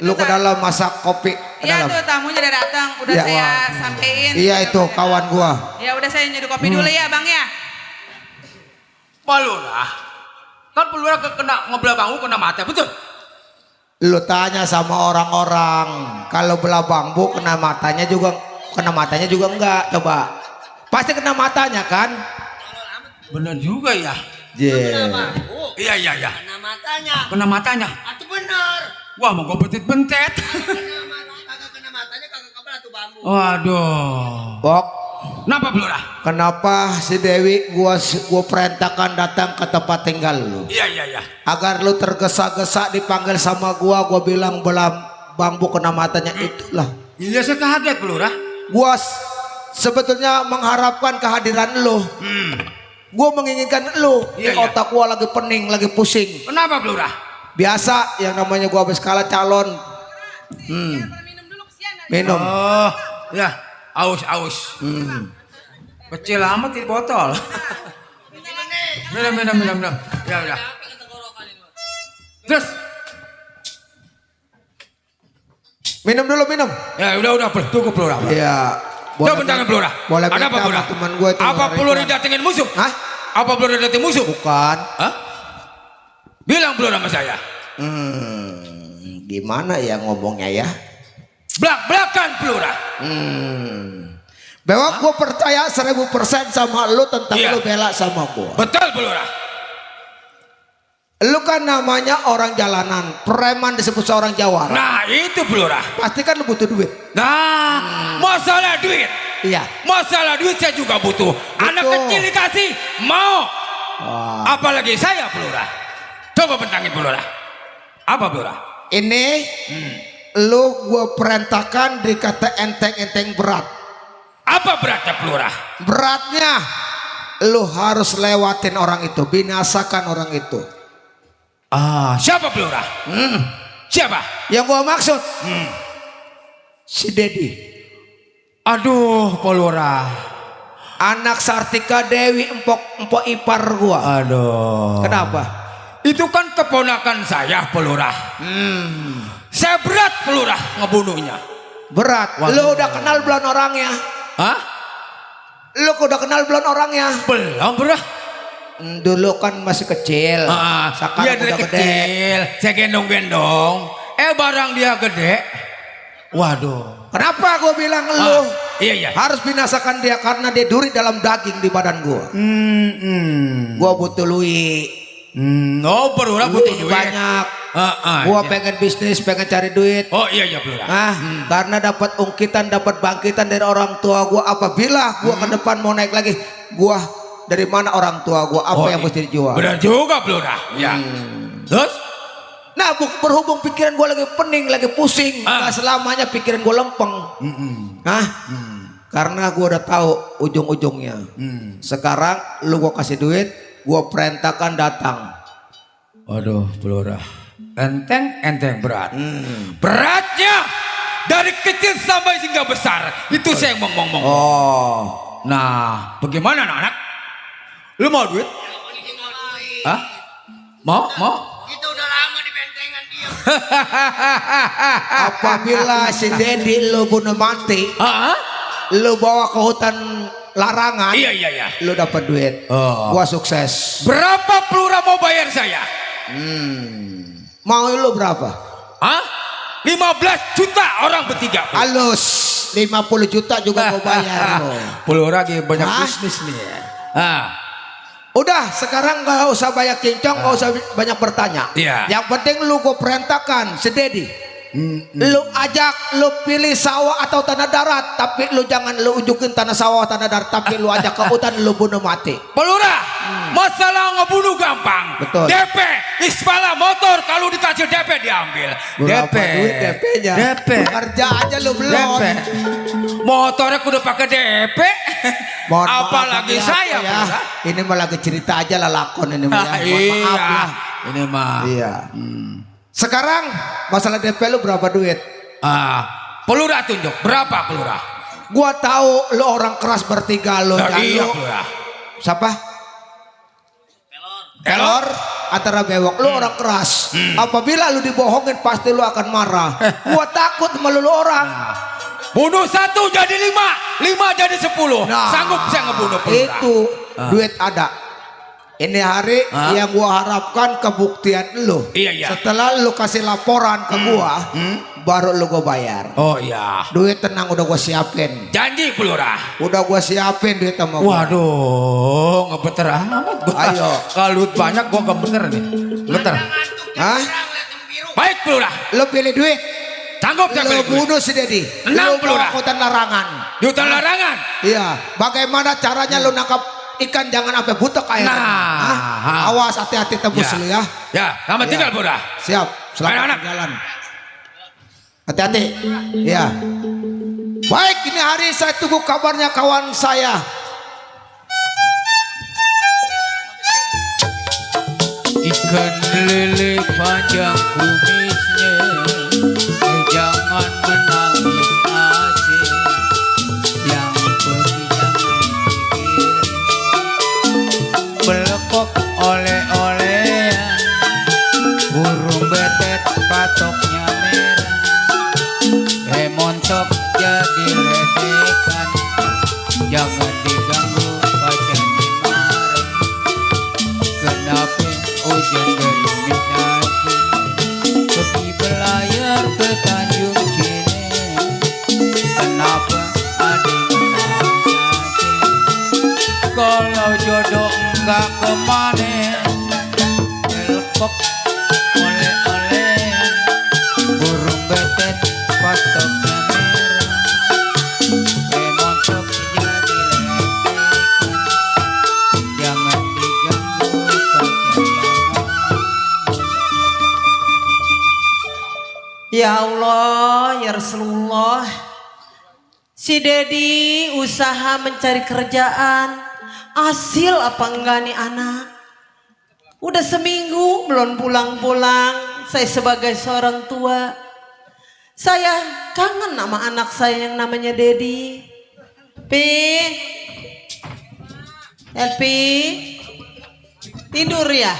Lu ke dalam masak kopi ke Iya dalam. tuh tamunya udah datang, udah Ya. saya sampein. Iya itu kawan gua. Ya udah saya nyeduh kopi dulu ya bang ya. Pak Lurah, kan Pak Lurah kena ngobrol bangku kena mata, betul? Lu tanya sama orang-orang, kalau belah bambu kena matanya juga enggak, coba. Pasti kena matanya kan? Bener juga ya. Iya. Kena matanya. Kena matanya. Atuh bener. Wah, mau gue bentet-bentet. Kagak kena matanya kagak kabel atuh bambu. Waduh. Bok, Kenapa Pak Lurah? kenapa si Dewi gua perintahkan datang ke tempat tinggal lu? Iya. Agar lu tergesa-gesa dipanggil sama gua bilang belah bambu kena matanya itulah. Iya saya kaget Pak Lurah. Gua sebetulnya mengharapkan kehadiran lu. Gua menginginkan lu. Iya, Di otak gua lagi pening, lagi pusing. Kenapa Pak Lurah? Biasa yang namanya gua habis kalah calon. Minum dulu kesian. Minum. Oh, ya. Aus. Kecil amat di botol. Minum. Ya udah. Terus? Minum dulu, minum. Ya udah, cukup Pak Lurah. Iya. Coba bentangan Pak Lurah. Boleh Ada apa minta Pak sama Lurah? teman gua itu. Apa Pak Lurah datengin musuh? Hah? Apa Pak Lurah datengin musuh? Bukan. Hah? Bilang Pak Lurah sama saya. Gimana ya ngomongnya ya? Belak-belakan Pak Lurah. Bahwa gue percaya 1000% sama lu tentang Iya. lu bela sama gue. Betul Pak Lurah. Lu kan namanya orang jalanan, preman disebut seorang jawara. Nah itu Pak Lurah. Pasti kan lu butuh duit. Nah masalah duit. Iya. Masalah duit saya juga butuh. Anak kecil dikasih mau. Wah. Apalagi saya Pak Lurah. Coba bentangin Pak Lurah. Apa Pak Lurah? Ini lu gue perintahkan dikata enteng-enteng berat. Apa beratnya Pak Lurah? Beratnya lu harus lewatin orang itu, binasakan orang itu. Siapa Pak Lurah? Siapa? Yang gue maksud si Dedi, Aduh Pak Lurah. anak Sartika Dewi, empok ipar gua. Aduh. Kenapa? Itu kan keponakan saya Pak Lurah. Saya berat Pak Lurah ngebunuhnya. Berat. Lu udah kenal belum orangnya? Hah? Lu udah kenal belum orangnya? Belum Pak Lurah. Dulu kan masih kecil. Sekarang Dia dari udah gede. kecil. Saya gendong-gendong. Barang dia gede. Waduh. Kenapa gue bilang lu Iya. harus binasakan dia karena dia duri dalam daging di badan gue. Gue butuh lui. Oh Pak Lurah butuh duit. Banyak. Gue Iya. pengen bisnis, pengen cari duit. Oh iya Pak Lurah. Karena dapat ungkitan, dapat bangkitan dari orang tua gue. Apabila gue ke depan mau naik lagi, gue dari mana orang tua gue? Apa yang mesti dijual? Benar juga Pak Lurah. Ya. Terus? Nah, berhubung pikiran gue lagi pening, lagi pusing, nggak selamanya pikiran gue lempeng. Karena gue udah tahu ujung-ujungnya. Sekarang lu gue kasih duit, gue perintahkan datang. Waduh Pak Lurah. Enteng berat. Beratnya dari kecil sampai hingga besar. Itu saya ngomong. Oh, Nah, bagaimana anak-anak? Lu mau duit? Hah? Mau? Kita udah lama di bentengan dia. apabila si Dedi lu bunuh mati, Hah? lu bawa ke hutan larangan, Iya. lu dapat duit. Gua sukses. Berapa Pak Lurah mau bayar saya? Mau lu berapa? Hah? 15 juta orang bertiga. Halus 50 juta juga gua bayar lo. Pak Lurah lagi banyak Hah? bisnis nih. Udah sekarang gak usah banyak cincong, gak usah banyak bertanya. Iya. Yang penting lu gue perintahkan si Dedi. Lu ajak, lu pilih sawah atau tanah darat, tapi lu jangan lu unjukin tanah sawah tanah darat, tapi lu ajak ke hutan, lu bunuh mati. Pak Lurah, masalah ngebunuh gampang. Betul. DP, ispala motor kalau dikasih DP diambil. Berapa duit DP-nya? DP. Kerja aja lu belum. DP. Motornya kudu pakai DP. Mohon maaf, Apalagi tapi saya apa ya. Pak Lurah. Ini mah lagi cerita aja lah lakon ini mah. Ya. Mohon Iya. maaf ya. Ini mah. Iya. Sekarang masalah DP lu berapa duit? Pak Lurah tunjuk berapa Pak Lurah? Gua tahu lu orang keras bertiga lu. Iya Jaluk. Pak Lurah. Siapa? Kelor. antara bewok. Lu orang keras. Apabila lu dibohongin pasti lu akan marah. Gua takut sama lu orang. Bunuh 1 jadi 5, 5 jadi 10. Nah, Sanggup saya ngebunuh pelurah. Itu duit ada. Ini hari yang gua harapkan kebuktian lu. Iya. Setelah lu kasih laporan ke gua, baru lu gua bayar. Oh iya. Duit tenang udah gua siapin. Janji pelurah. Udah gua siapin duit sama gua. Waduh, ngebeter amat gua. Ayo. Kalau banyak gua kebeter nih. Beter. Hah? Baik pelurah. Lu pilih duit. Sanggup saya Lu pilih duit. bunuh si Dedi. Tenang, Lu pelurah. bawa hutan larangan. Di hutan larangan. Iya. Bagaimana caranya lu nangkap ikan jangan sampai butek air. Nah. Awas hati-hati tebus lu ya. Ya, selamat Iya. tinggal pelurah. Siap. Selamat Anak-anak. jalan. Hati-hati. Ya. Baik, ini hari saya tunggu kabarnya kawan saya. Ikan lele panjang kumisnya, jangan menangis aja. Yang pergi jangan pikir, belekok oleh-olehan, burung betet patoknya merah, montok jadi ledekan, jangan diganggu pacar marah. Kenapa hujan gerimis aja, pergi belayar ke Tanjung Cine, kenapa adik menangis aja? Kalau jodoh enggak kemana, belekok oleh-olehan, burung betet patoknya merah, montok jadi ledekan, jangan diganggu pacar yang Ya Allah, ya Rasulullah. Si Dedi usaha mencari kerjaan. Hasil apa enggak nih anak? Udah seminggu belum pulang-pulang. Saya sebagai seorang tua, saya kangen sama anak saya yang namanya Dedi. Pi, Elpi, tidur ya?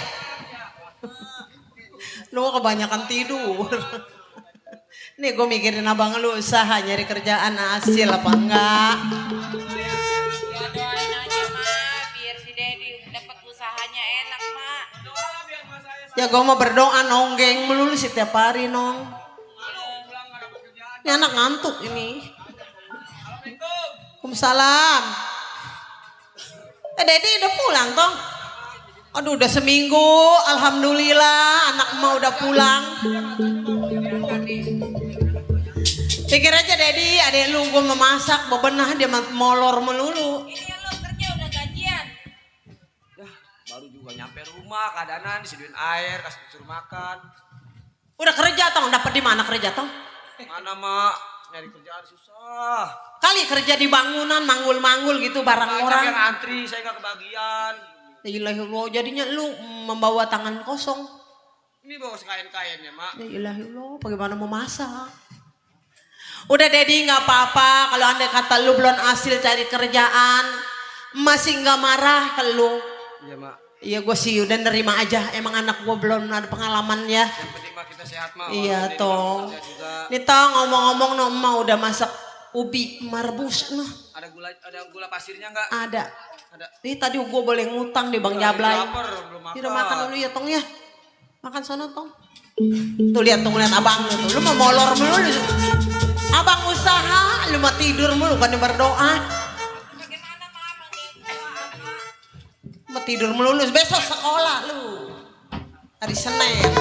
Lu kebanyakan tidur. Nih gue mikirin abang lu usaha nyari kerjaan hasil apa enggak. Ya doain aja mak, biar si Dedi dapat usahanya enak mak. Ya gue mau berdoa nonggeng melulu setiap hari nong. Ini anak ngantuk ini. Waalaikumsalam. Dedi udah pulang toh? Aduh udah seminggu, alhamdulillah anak emak udah pulang. Pikir aja Dedi, adek lu gue memasak, bebenah dia molor melulu. Ini lo kerja udah gajian. Baru juga nyampe rumah, keadaan disediain air, kasih suruh makan. Udah kerja toh, dapat di mana kerja toh? Mana mak, nyari kerjaan susah. Kali kerja di bangunan, manggul-manggul gitu barang Banyak orang. yang antri, saya nggak kebagian. Ya ilahillah, jadinya lu membawa tangan kosong. Ini bawa sekain-kainnya mak. Ya ilahillah, bagaimana mau masak? Udah Dedi nggak apa-apa, kalau andai kata lu belum hasil cari kerjaan, masih nggak marah ke lu. Iya mak. Iya gue sih udah nerima aja, emang anak gue belum ada pengalamannya. Yang penting mak kita sehat mak. Iya Walaupun toh. dia kerja juga. Nih toh ngomong-ngomong no emak udah masak ubi marbus noh. Ada gula pasirnya nggak? Ada. Ada. Ih tadi gue boleh ngutang di Bang Lagi Jablay. lapar, belum makan. Udah makan dulu ya Tong ya. Makan sono Tong. Tuh lihat Tong, lihat abang lu tuh. Lu mau molor mulu. Abang usaha, lu mau tidur mulu kan berdoa. Bagaimana mama Mau tidur mulu lu. Besok sekolah lu. Hari Senin.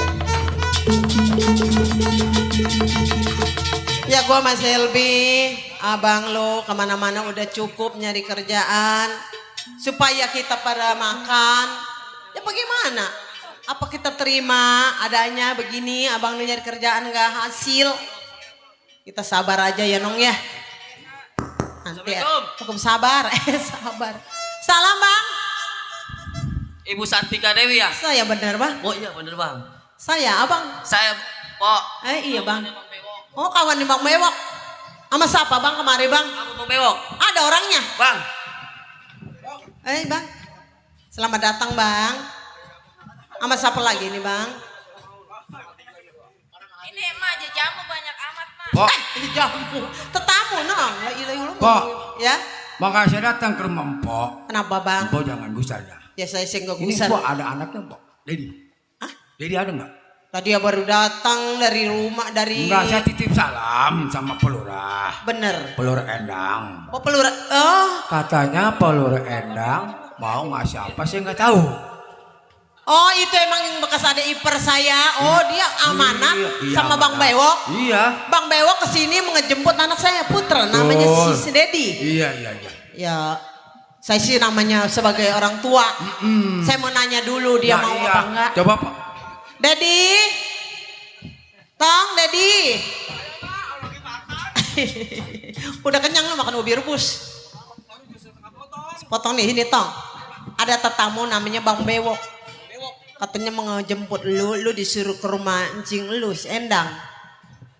Ya gua Mas Helbi, abang lu kemana-mana udah cukup nyari kerjaan. Supaya kita pada makan. Ya bagaimana? Apa kita terima adanya begini, abang lu nyari kerjaan gak hasil? Kita sabar aja ya Nong ya. Nanti ya. Hukum sabar. Sabar. Salam Bang. Ibu Santika Dewi ya? Saya bener Bang. Oh iya bener bang. Saya abang. Saya Pok. Iya Bang. Oh kawan di Bang Bewok. Sama siapa Bang kemari Bang? Kamu Bang Bewok. Ada orangnya. Bang. Bang. Selamat datang Bang. Sama siapa lagi nih bang? Ini emak aja jamu banyak amat mak. Pok, Jamu, tetamu nong. La ilaha illallah. Pak. Ya, makanya saya datang ke rumah Mpok. kenapa bang? Mpok jangan gusar ya. Ya saya sih nggak Ini gusar. Mpok ada anaknya Mpok. Dedi. Hah? Dedi ada nggak? Tadi ya baru datang dari rumah dari. Enggak, saya titip salam sama pelurah. Bener. Pelurah Endang. Oh pelurah. Oh, Katanya pelurah Endang mau ngasih apa saya nggak tahu. oh itu emang yang bekas ada ipar saya. Oh dia amanat Iya, sama Bang amanat. Bewok. Iya. Bang Bewok kesini mau ngejemput anak saya Putra, namanya Betul. si Dedi. Iya, iya, iya. Ya, saya sih namanya sebagai orang tua. Saya mau nanya dulu dia Nah, mau iya. apa enggak. Coba Pak. Dedi, Tong, Dedi. Udah kenyang lu makan ubi rebus. Potong nih ini Tong. Ada tetamu namanya Bang Bewok. Katanya mau ngejemput lu disuruh ke rumah encing lu, si Endang.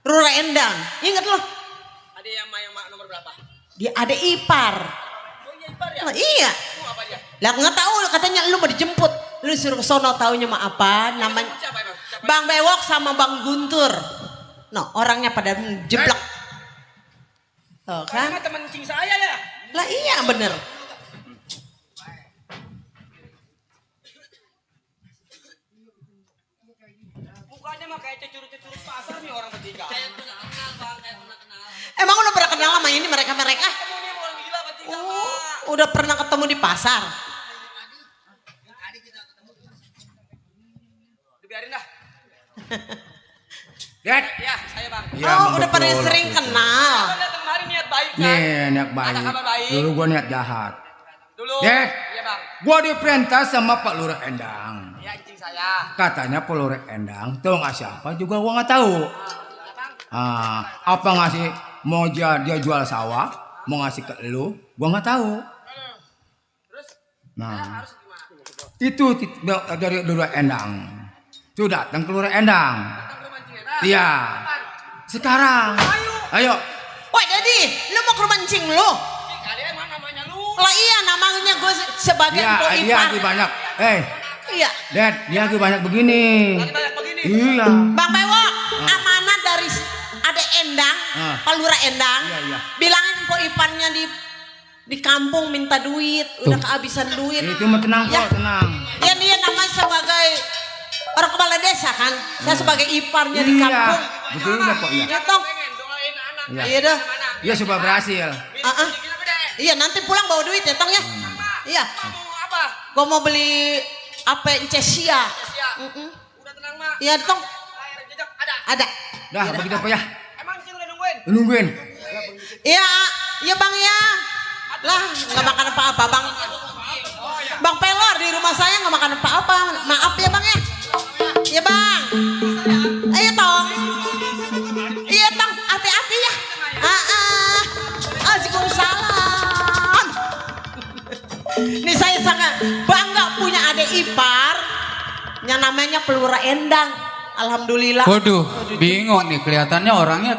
Rura Endang, ingat lo? Ada yang nomor berapa? Dia ada ipar. Oh iya ipar ya? Lah, iya. Oh, apa dia? Lah nggak tahu katanya lu mau dijemput. Lu suruh ke sono taunya mah apa? Namanya Siapa emang? Siapa? Bang Bewok sama Bang Guntur. No, orangnya pada jeblak. Tuh kan? Kan teman cing saya ya. Lah iya bener. Mukanya mah kayak cecurut-cecurut pasar nih orang bertiga. Emang udah pernah kenal sama ini mereka-mereka? Kamu nih orang gila bertiga. Oh, udah pernah ketemu di pasar. Dibiarin dah. Dad. Ya, saya bang. Iya, Oh, udah betul. pada sering kenal. Kan datang kemarin niat baik kan? Nih, niat baik. Ada kabar baik. Dulu gua niat jahat. Dulu. Dad. Iya bang. Gua diperintah sama Pak Lurah Endang. Ya cing saya. Katanya Pak Lurah Endang tuh ngasih apa juga gua nggak tahu. Apa ngasih mau dia jual sawah, mau ngasih ke lu, gua nggak tahu. Terus Nah, harus gimana? itu dari Lurah Endang. Tuh datang ke Lurah Endang. Datang ke rumah cing ya. Iya. Sekarang. Ayo. Woi Dedi, lu mau ke rumah encing lu? Cing kalian emang namanya lu. Lah iya namanya gue sebagai Iya, empok dia ipar. lagi banyak. Iya. Dad, dia lagi banyak begini. Lagi banyak begini. Iya. Bang Bewok, amanah dari ada Endang, Ah. Pak Lurah Endang. Iya, iya. Bilangin empok iparnya di kampung minta duit, udah kehabisan duit. Itu mah tenang Ya. kok, tenang. Ya dia namanya sebagai orang kepala desa kan. Saya sebagai iparnya di Iya, kampung. betul nggak kok ya? Ya toh. Pengen doain anak. Iya. Iya dah. Dia supaya berhasil. Ah, ah. Iya nanti pulang bawa duit ya Tong ya. Iya. Mau apa? Gue mau beli apa Cesia. Sia. Udah tenang mak. Iya Tong. Air jejak ada. Ada. Dah, begitu apa ya? Emang cing udah nungguin? Nungguin. Iya, iya Bang ya. Lah, nggak makan apa-apa Bang. Bang Pelor di rumah saya nggak makan apa-apa. Maaf ya Bang ya. Iya Bang. Ayo Tong. Iya Tong, hati-hati ya. Waalaikumsalam. Nih saya sangat bangga punya adik ipar yang namanya Pelura Endang. Alhamdulillah. Waduh, bingung nih kelihatannya orangnya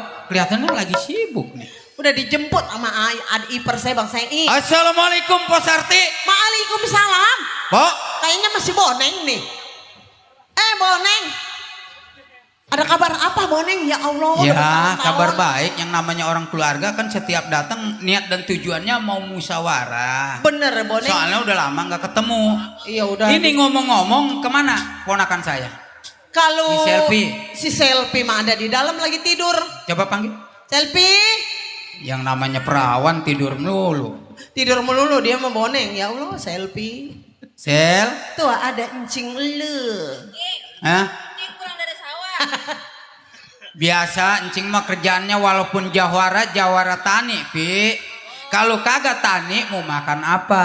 lagi sibuk nih. Udah dijemput sama adik ipar saya Bang Sei. Assalamualaikum Pak Sarti. Waalaikumsalam. Pak, Kayaknya masih Boneng nih. Boneng. Ada kabar apa Boneng? Ya Allah. udah ya bertahun-tahun. kabar baik yang namanya orang keluarga kan setiap datang niat dan tujuannya mau musyawarah. Bener Boneng. Soalnya udah lama nggak ketemu. Iya udah. Ini ngomong-ngomong kemana ponakan saya? Kalau Si Selfie. si Selfie mah ada di dalam lagi tidur. Coba panggil. Selfie Yang namanya perawan tidur melulu. tidur melulu dia mau Boneng. Ya Allah Selfie. Sel, Tuh ada encing lu. Hah? Ini kurang dari sawah. Biasa encing mah kerjaannya walaupun jawara tani, Pi. Kalau kagak tani mau makan apa?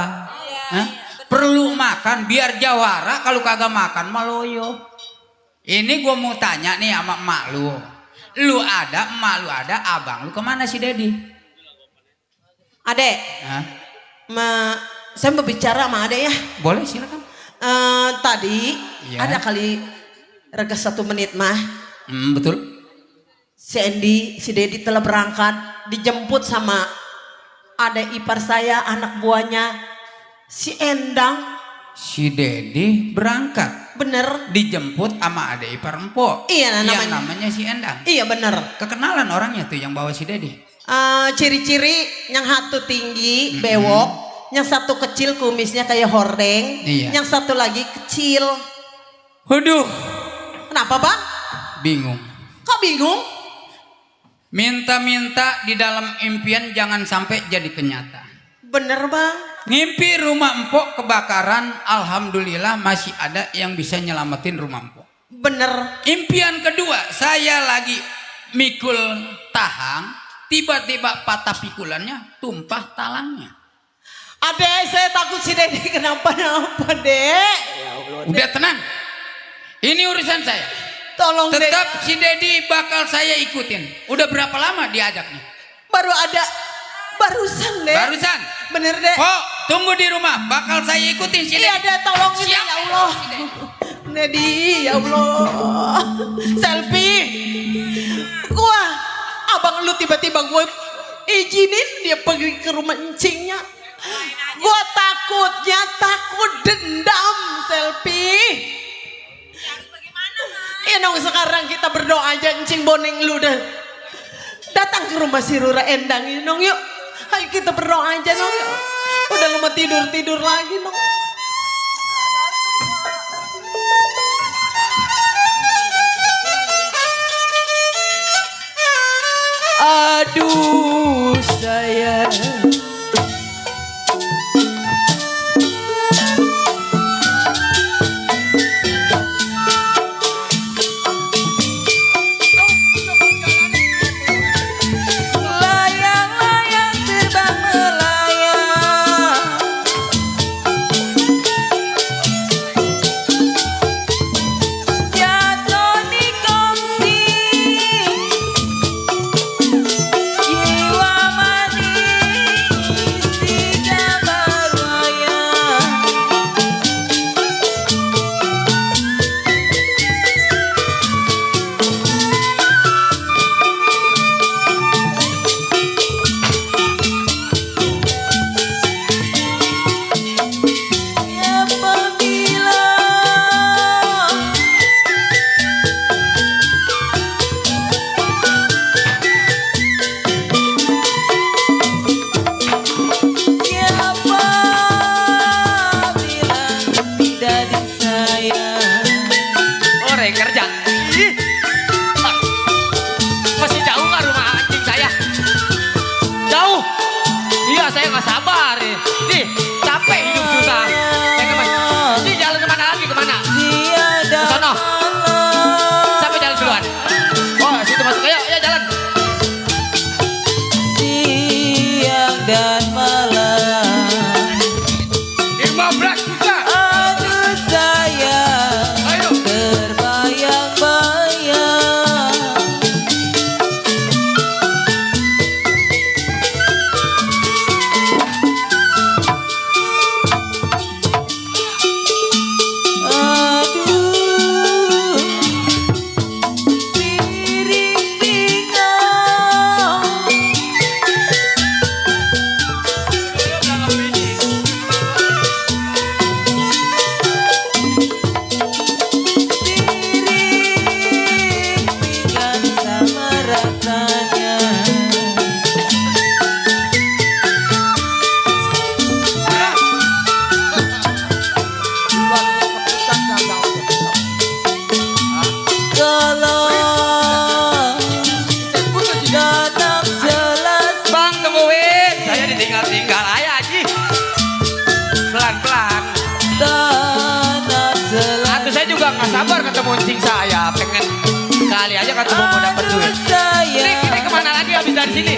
Hah? Perlu makan biar jawara, kalau kagak makan mah loyo. Ini gua mau tanya nih sama emak lu. Lu ada, emak lu ada, abang lu kemana si Dedi? Adek, Hah? saya mau bicara sama adek ya. Boleh silakan. Tadi Iya. ada kali rega 1 menit mah. Betul. Si Andy, si Dedi telah berangkat, dijemput sama adik ipar saya, anak buahnya si Endang. Si Dedi berangkat. Bener. dijemput sama ade ipar empok. Iya, yang namanya. namanya si Endang. Iya bener. Kekenalan orangnya tuh yang bawa si Dedi. Ciri-ciri yang satu tinggi, bewok, yang satu kecil kumisnya kayak hordeng, Iya. yang satu lagi kecil. Waduh, Kenapa bang? bingung. Kok bingung? Minta-minta di dalam impian jangan sampai jadi kenyataan. Bener bang. Ngimpi rumah empok kebakaran, alhamdulillah masih ada yang bisa nyelamatin rumah empok. Bener. Impian kedua, saya lagi mikul tahang, tiba-tiba patah pikulannya, tumpah talangnya. Adek, saya takut si Dedi kenapa-napa, Dek. Udah tenang, ini urusan saya. Tolong Dek. Tetap si Dedi bakal saya ikutin. Udah berapa lama diajaknya? Baru ada barusan, Dek. Barusan. Bener, Dek. Oh, tunggu di rumah, bakal saya ikutin si Iya, Dedi. Dek, tolong ini Siap. ya Allah. Dedi, ya Allah. Selfie. Gua, abang lu tiba-tiba gue izinin dia pergi ke rumah encingnya. Gua takutnya takut dendam, Selfie. Iya dong, sekarang kita berdoa aja encing boneng lu dah. Datang ke rumah si Rura Endang ini dong yuk. Ayo kita berdoa aja dong yuk. Udah lu mau tidur-tidur lagi dong. Aduh sayang. Layang-layang terbang melayang. Jatuh di kongsi. Jiwa manis di gambar wayang. Apabila siapa bilang tidak disayang. Ore kerja. Ih. Ah. Masih jauh nggak rumah anjing saya? Jauh. Iya saya nggak sabar. Nih capek hidup susah. Saya kemana? Ini jalan kemana lagi kemana? Tiada Ke sono. malam Sampai jalan duluan. Oh situ masuk ayo jalan. siang dan malam. 15 juta. Aduh sayang, Ayo. terbayang-bayang. Aduh, piring-piringan. Piring-piringan sama rasanya. Kalau dalam jelas Bang temuin. Saya ditinggal-tinggal aja Haji. Pelan-pelan. dalam jelas Aduh saya juga nggak sabar ketemu anjing saya. Pengen kali aja ketemu mau dapet duit. Ini kemana lagi habis dari sini?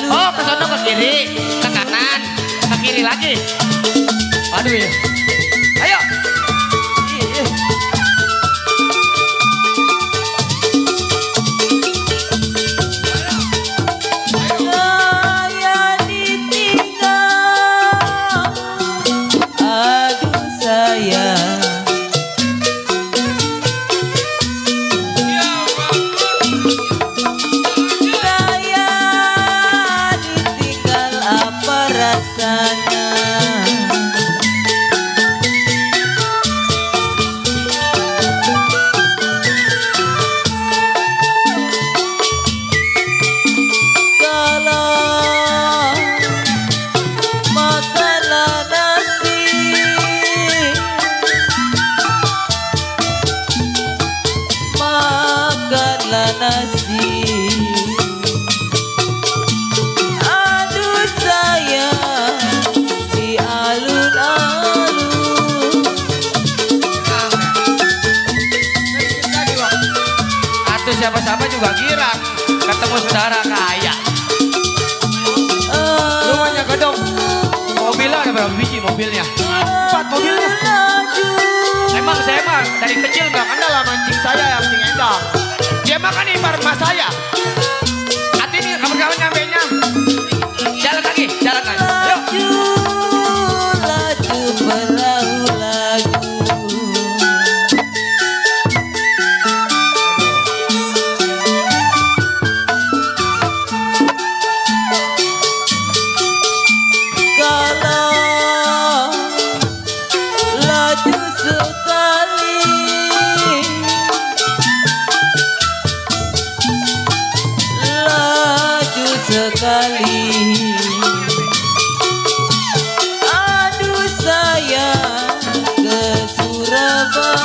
Oh ke sono ke kiri, ke kanan, ke kiri lagi. Aduh ya. Ayo. saya ditinggal. Aduh sayang, saya ditinggal apa rasanya. ketemu saudara kaya. Rumahnya gedung. Mobilnya ada berapa biji mobilnya? 4 mobilnya. Emang saya mah dari kecil nggak kenal sama anjing saya yang anjing Endang. Dia mah kan ibarat mas saya. Hati nih kawan-kawan nyampainya. Jalan lagi, jalan lagi. Yuk. Aduh sayang ke Surabaya.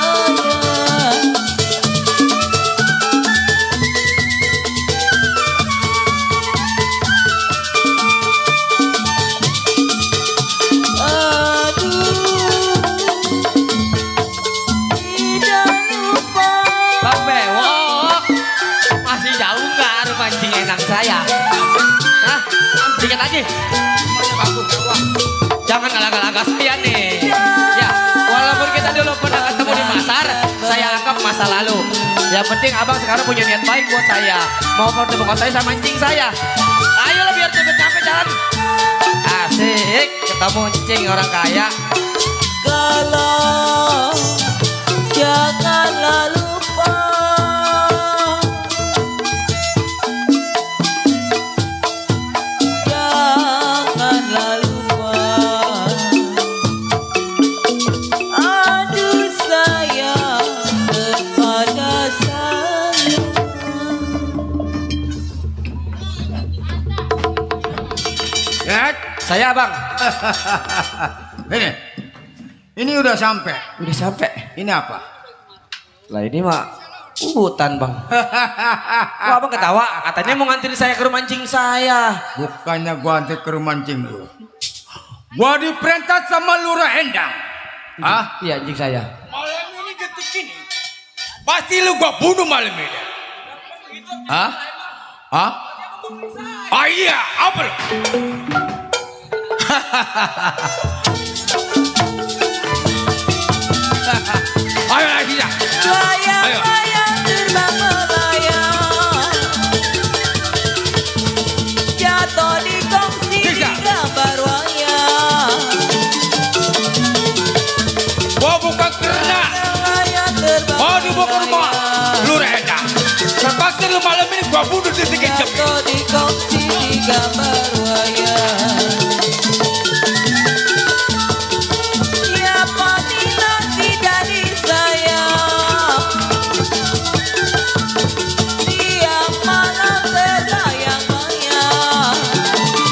Aduh tidak lupa. Bang Bewok, masih jauh nggak rumah anjing Endang saya? Hah? Dikit lagi. Jangan galak-galak saya nih. Ya, walaupun kita dulu pernah ketemu di pasar, saya anggap masa lalu. Yang penting abang sekarang punya niat baik buat saya. Mau ketemu saya sama anjing saya. Ayolah biar cepet sampai jalan. Asik, ketemu anjing orang kaya. Kalau janganlah lupa. Janganlah lupa. Aduh sayang kepada saya. Ya, Saya abang. ini udah sampai. Udah sampai. Ini apa? Lah ini mah hutan bang. Kok abang ketawa? Katanya mau nganterin saya ke rumah anjing saya. Bukannya gua antar ke rumah anjing lu. Gua diperintah sama Lurah Endang. Ah? Iya anjing saya. Malam ini detik ini. Pasti lu gua bunuh malam ini. Hah? Hah? Ah iya, apa lu? Ayo lagi ya. Layang-layang terbang melayang, jatuh di kongsi di gambar wayang. Gua bukan kerja. Layang terbang Mau dibawa ke rumah melayang, Lurah Endang. Terpaksa lu malam ini gua bunuh di tiga jam. jatuh di kongsi di gambar wayang. Siapa nanti jadi sayang, siang malam terbayang-bayang.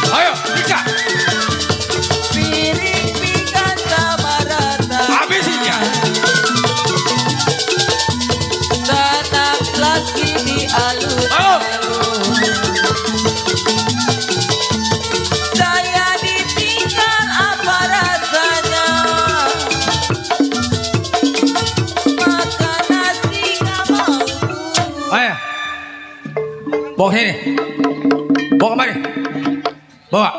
Ayo, bisa. Piring pinggan sama rata, Habisin ya. tanah lagi di alun-alun. Saya ditinggal apa rasanya, makan nasi gak mau. Ayo. Bawa sini. Bawa kemari. Bawa.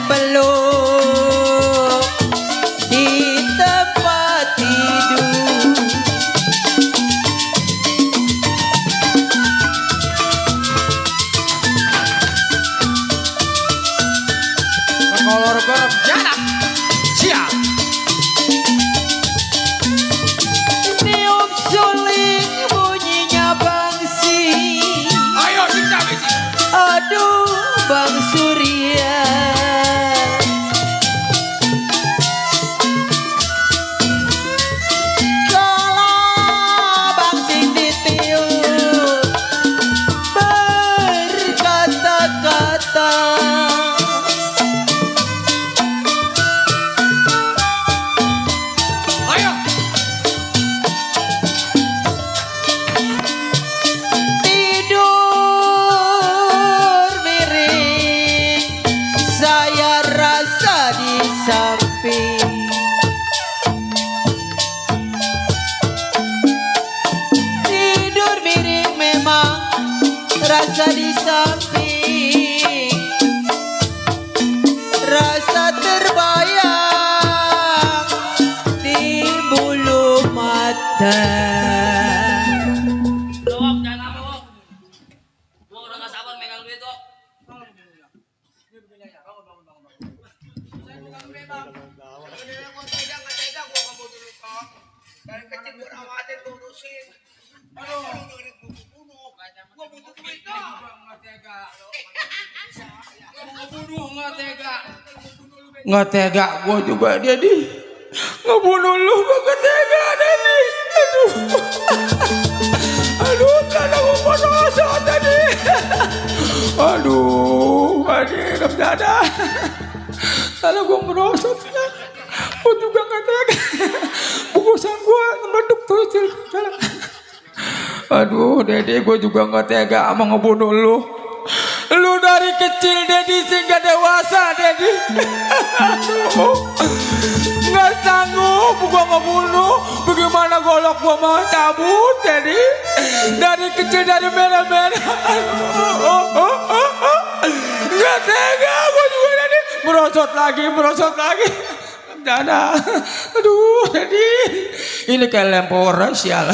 peluk di tempat tidur. Kolor gorok jalan. Siap. Tiup suling bunyinya bangsi. Ayo kita bisi. Aduh Bang Surya, kalau bangsing ditiup berkata-kata, Ayo. tidur miring saya rasa di samping. Tidur miring memang rasa di samping, rasa terbayang di bulu mata. Dok, jangan ngambek. Gua udah gak sabar megang duit, Dok. Dari kecil gue rawatin gue urusin. Aduh, gue butuh duit dong. Nggak tega, gue juga Dedi. Ngebunuh lu, gue gak tega Dedi. Aduh, karena gue merosot tadi. Aduh, adik, dada. Kalau gue merosot, gue juga gak tega. Bungkusan gue meleduk tuh. Aduh, Dedi, gue juga gak tega sama ngebunuh lu. Lu dari kecil Dedi sehingga dewasa Dedi. Aduh, nggak sanggup gua ngebunuh. Bagaimana golok gua mau cabut Dedi. Dari kecil dari merah-merah. Nggak tega gua juga Dedi. Merosot lagi. Dada. Aduh Dedi. Ini kayak lempor sial.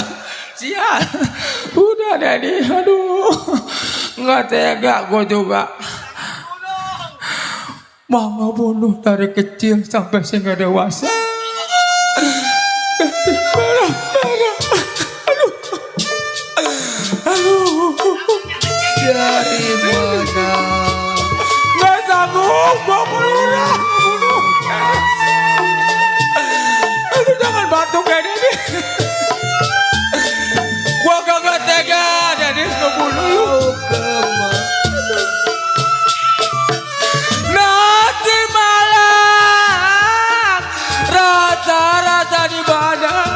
Udah Dedi. Aduh. Nggak tega gue juga. Mama bunuh dari kecil sampai sehingga dewasa. Merah. Aduh. Dari mana? Nggak sanggup gue bunuh. Aduh, jangan batuk kayak Dedi. Gue kagak tega Dedi ngebunuh lu. Nanti malam rasa-rasa di badan.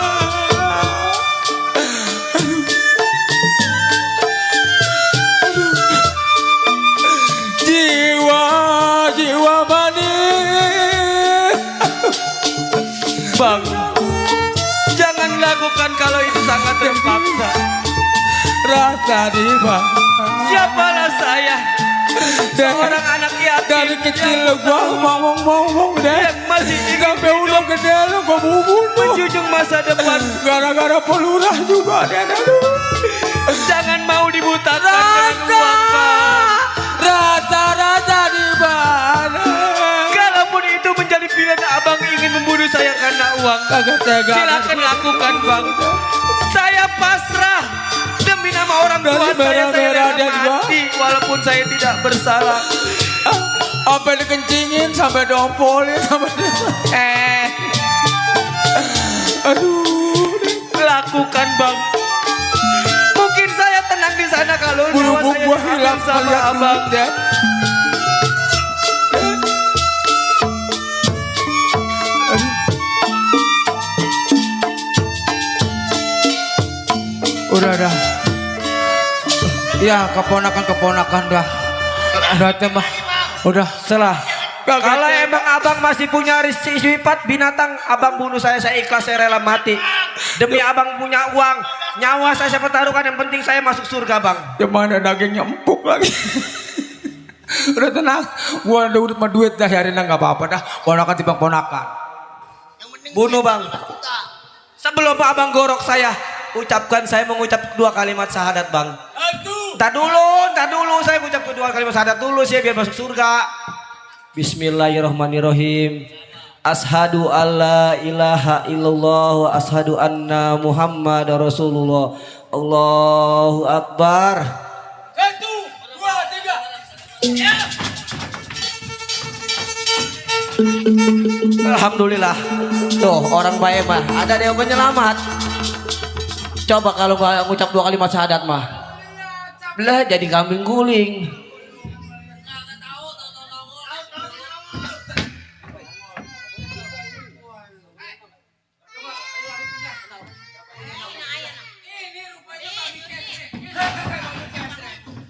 Jiwa manis. Bang, jangan lakukan kalau itu sangat terpaksa. Rasa di badan. Siapalah saya? Seorang anak yatim Dari kecil gua ngomong deh. yang masih ingin Sampai udah gede lu gua bunuh. menjunjung masa depan. Gara-gara pelurah juga deh. Jangan mau dibutakan dengan uang, Bang. Rasa di mana? Kalaupun itu menjadi pilihan abang ingin membunuh saya karena uang, Kagak tega. silakan lakukan, Bang. Saya pasrah demi nama orang tua Dari saya merah-merah rela dan mati walaupun saya tidak bersalah. Sampai dikencingin, sampai dompolin, sampai aduh. Lakukan, Bang. Mungkin saya tenang di sana kalau nyawa Bulu saya gua diambil hilang sama melihat abang. duit, Dad. Udah dah. Ya keponakan dah. Udah mah. Udah salah. Kalau emang abang masih punya sifat binatang, abang bunuh saya ikhlas, saya rela mati. Demi abang punya uang, nyawa saya pertaruhkan, yang penting saya masuk surga, Bang. Gimana dagingnya empuk lagi. Udah tenang. Gua ada udah mah duit dah hari nggak apa-apa dah. Ponakan timbang ponakan. Bunuh bang. Sebelum abang gorok saya, saya mengucap 2 kalimat syahadat bang. Tak dulu, saya mengucap 2 kalimat syahadat dulu sih biar masuk surga. Bismillahirrahmanirrahim. Ashadu alla ilaha illallah wa ashadu anna Muhammad Rasulullah. Allahu Akbar. 1, 2, 3. Alhamdulillah. Tuh orang baik mah ada yang penyelamat. Coba kalau gak ngucap 2 kalimat syahadat mah, belah jadi kambing guling.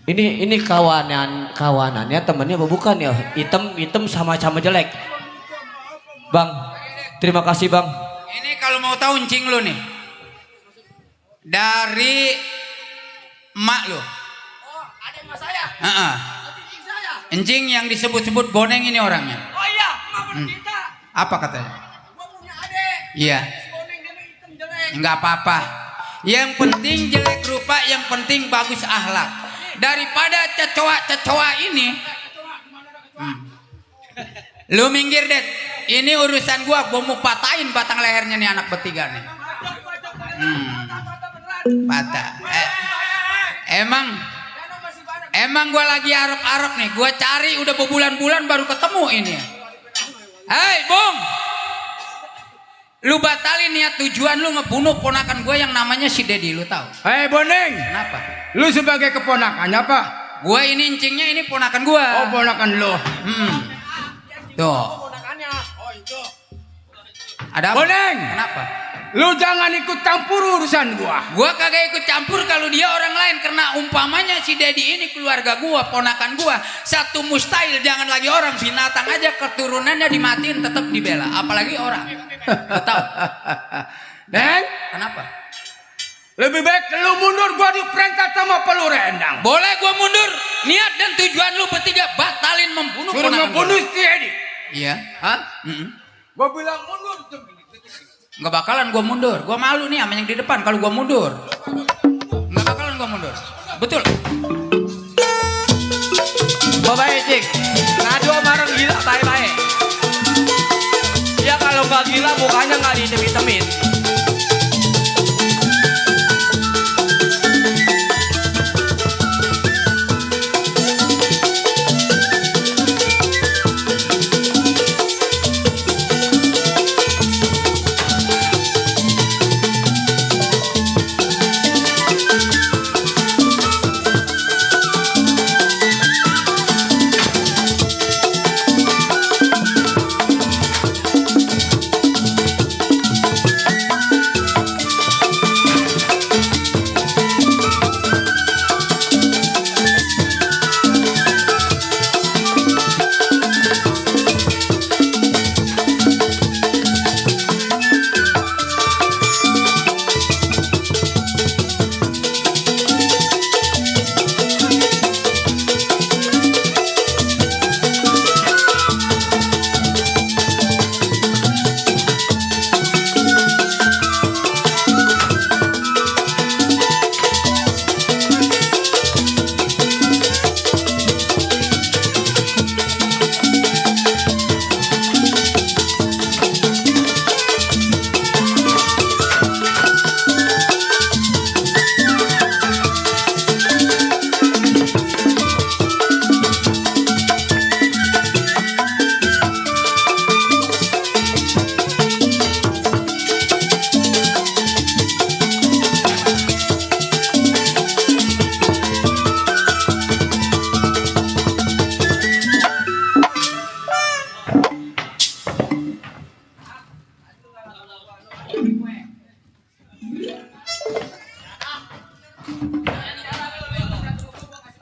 Ini kawanannya temennya apa bukan ya? Hitam sama jelek. Bang, terima kasih bang. Ini kalau mau tahu encing lu nih. Dari emak lu. Oh, ada emak saya. Heeh. Encing saya. Encing yang disebut-sebut boneng ini orangnya. Oh iya, emak bercerita. Apa katanya? Gua punya adik. Iya. Si Boneng dia mah hitam jelek. Enggak apa-apa. Yang penting jelek rupa, yang penting bagus akhlak. Daripada cecoa ini. Lu minggir, Det. Ini urusan gua mau patahin batang lehernya nih anak bertiga nih. Patah. Emang gua lagi arep-arep nih. Gua cari udah berbulan-bulan baru ketemu ini. Hei, Bung. Lu batalin niat tujuan lu ngebunuh ponakan gue yang namanya si Dedi, lu tahu? Hei Boneng, Kenapa? lu sebagai keponakannya apa? Gue ini encingnya ini ponakan gue. Oh ponakan lu. Tuh. Ada apa? Boneng! Kenapa? Lu jangan ikut campur urusan gua. Gue kagak ikut campur kalau dia orang lain, karena umpamanya si Dedi ini keluarga gue, ponakan gue, satu mustahil, jangan lagi orang, binatang aja keturunannya dimatiin tetap dibela, apalagi orang. Lu tahu? Neng, Kenapa? lebih baik lu mundur, gua diperintah sama peluru rendang. Boleh gue mundur. Niat dan tujuan lu bertiga batalin membunuh Suruh ponakan ngebunuh gua. si Edi. Iya. Hah? Mm-mm. Gua bilang mundur. Nggak bakalan gue mundur. Gue malu nih sama yang di depan kalau gue mundur. Nggak bakalan gue mundur. Betul. Bapak Cik, ngadu sama orang gila baik-baik. Ya kalau nggak gila mukanya nggak dihitam-hitamin.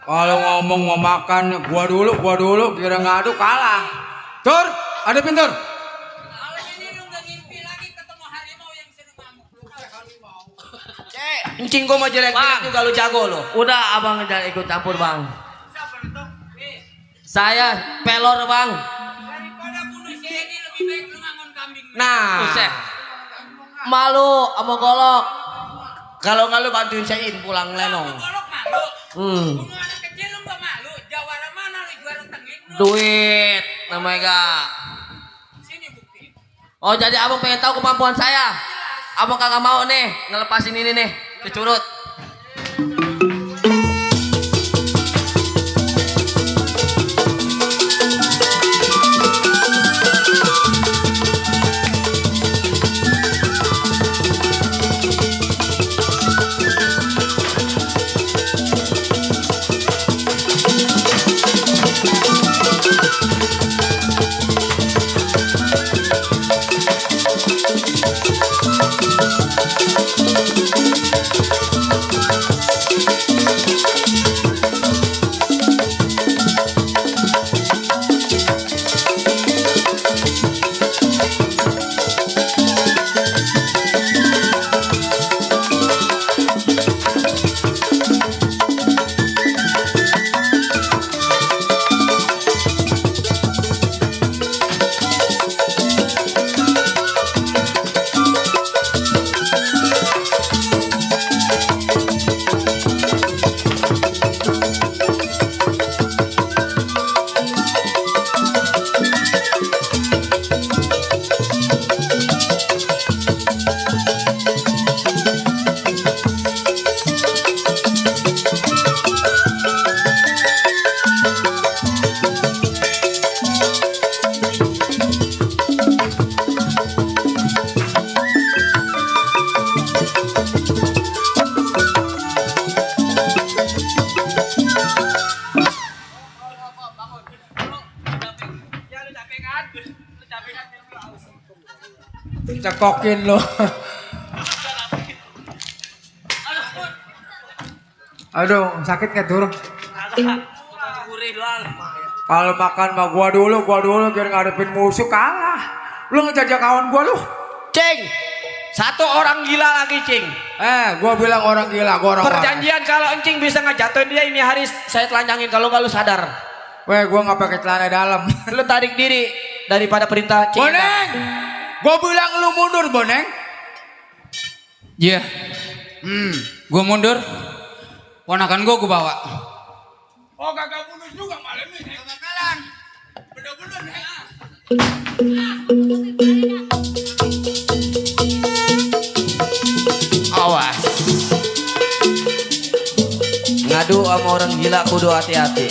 Kalau ngomong mau makan, gua dulu, kira ngadu kalah. Tur, ada pintur. Encing gua mau jelek-jelek juga lu jago lu. Udah abang jangan ikut campur bang. Saya pelor bang. Daripada bunuh si Edi lebih baik lu ngangon kambing. Nah, Buset. Malu sama golok. kalau nggak lu bantuin saya pulang lenong. Golok malu. Hmm. Bunuh anak kecil lu gak malu. Jawara mana lu juara tengik lu. Duit namanya gak. Sini bukti. Oh jadi abang pengen tahu kemampuan saya. Abang kagak mau nih ngelepasin ini nih ke curut. Cekokin lo. Aduh, sakit gak turun? Kalau makan mah gua dulu biar ngadepin musuh kalah. Lu ngejajah kawan gua lu. Cing, satu orang gila lagi Cing. Gua bilang orang gila, gua orang Perjanjian kalau encing bisa ngejatuhin dia ini hari saya telanjangin kalau nggak lu sadar. waras. Gua nggak pakai celana dalam. Lu tarik diri daripada perintah Cing. Boneng, gua bilang lu mundur Boneng. Iya. Gua mundur. Ponakan gua bawa. Oh kagak bunuh juga malam ini. Kebakalan. Bener-bener nih. Awas. Ngadu sama orang gila kudu hati-hati.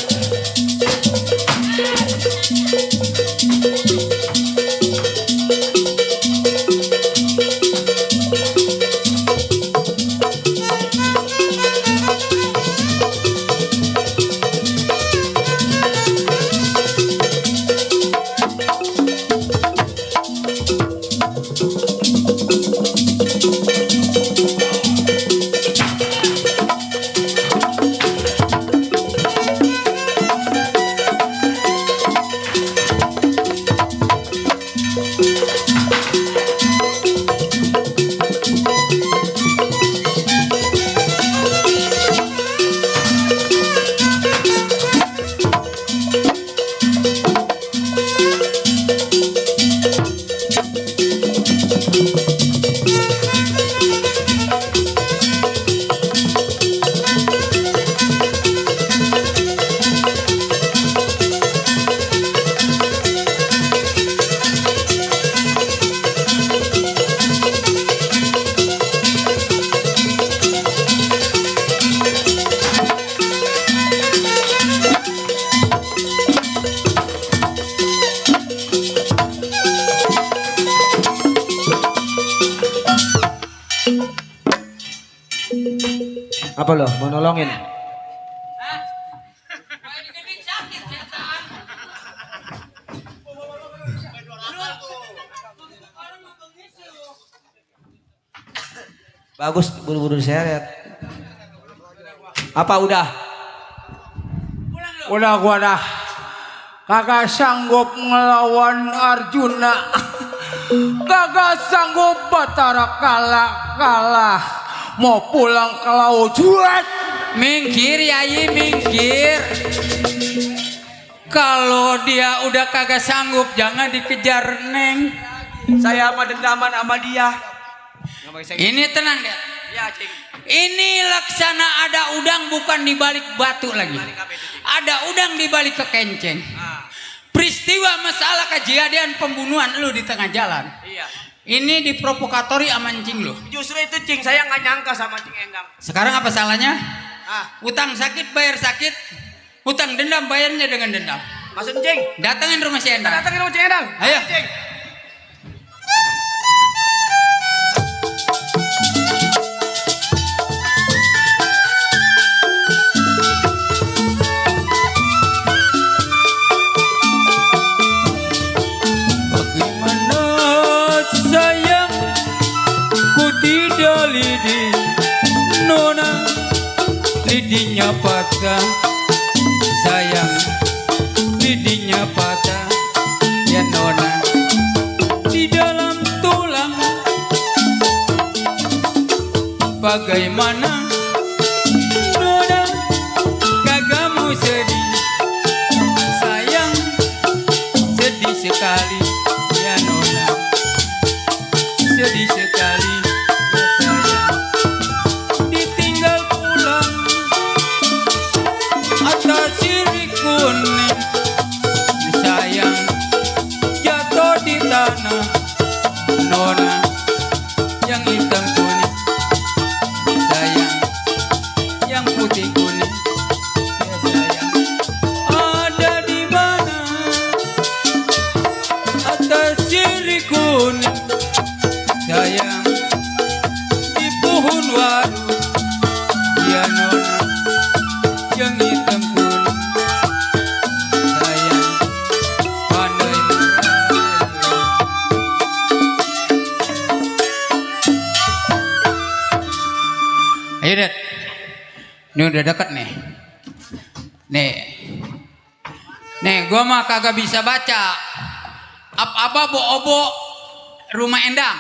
Apa lo mau nolongin? Bagus, buru-buru diseret. Apa udah? Udah gua dah kagak sanggup ngelawan Arjuna. Kagak sanggup Batara kalah. Mau pulang ke laut. Juat. Mingkir Yayi, mingkir. Kalau dia udah kagak sanggup, jangan dikejar Neng. Saya sama dendaman sama dia. Ini tenang dia. Ya, Cing. Ini laksana ada udang bukan di balik batu lagi. Ada udang di balik kekenceng. Peristiwa masalah kejadian pembunuhan lu di tengah jalan. Iya. Ini diprovokatori sama Encing lu. Justru itu Cing, saya nggak nyangka sama Cing Endang. Sekarang apa salahnya? Ah, Utang sakit bayar sakit. Utang dendam bayarnya dengan dendam. maksud Cing. Datangin rumah si Endang. Datangin sama Cing Endang. Ayo. Cing. Bagaimana sayang ku tidak lidi Nona lidinya patah sayang lidinya patah ya Nona di dalam tulang bagaimana Nona kagak mau sedih sayang sedih sekali ya Nona sedih sekali ya sayang ditinggal pulang atas sirih kuning sayang jatuh di tanah Nona yang hitam kuning sayang yang putih kuning ya sayang ada di mana atas sirih kuning sayang di pohon waru ya Nona yang hitam kuning sayang pandai merayu. Ayo Det. Ini udah deket nih. Nih gua mah kagak bisa baca. Apa bo-obo rumah Endang.